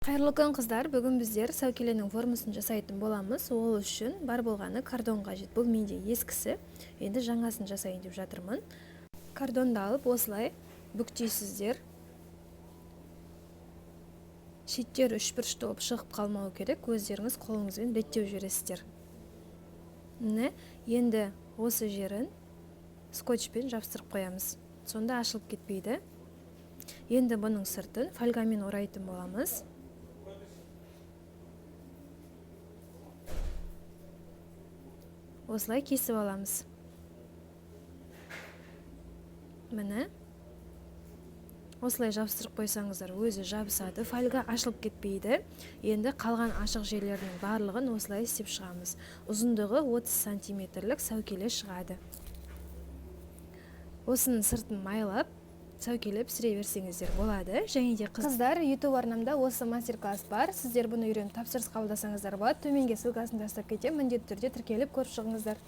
Қайырлы күн, қыздар! Бүгін біздер сәукеленің формасын жасайтын боламыз. Ол үшін бар болғаны картон қажет. Бұл менде ескісі, енді жаңасын жасайын деп жатырмын. Картонды алып, осылай бүктейсіздер. Шеттері үшбұрышты болып шығып қалмау керек, өздеріңіз қолыңызбен реттеп жібересіздер. Міне, енді осы жерін скотчпен жабыстырып қоямыз, сонда ашылып кетпейді. Енді бұның сыртын фольгамен орайтын боламыз. Осылай кесіп аламыз. Міне, осылай жабыстырып қойсаңыздар, өзі жабысады, фольга ашылып кетпейді. Енді қалған ашық жерлерінің барлығын осылай істеп шығамыз. Ұзындығы 30 сантиметрлік сәукеле шығады. Осының сыртын майлап, сәукеле пісіре берсеңіздер болады. Және де, қыздар, YouTube арнамда осы мастер класс бар. Сіздер бұны үйреніп, тапсырыс қабылдасаңыздар болады. Төменге ссылкасын тастап кетемін, міндетті түрде тіркеліп, көріп шығыңыздар.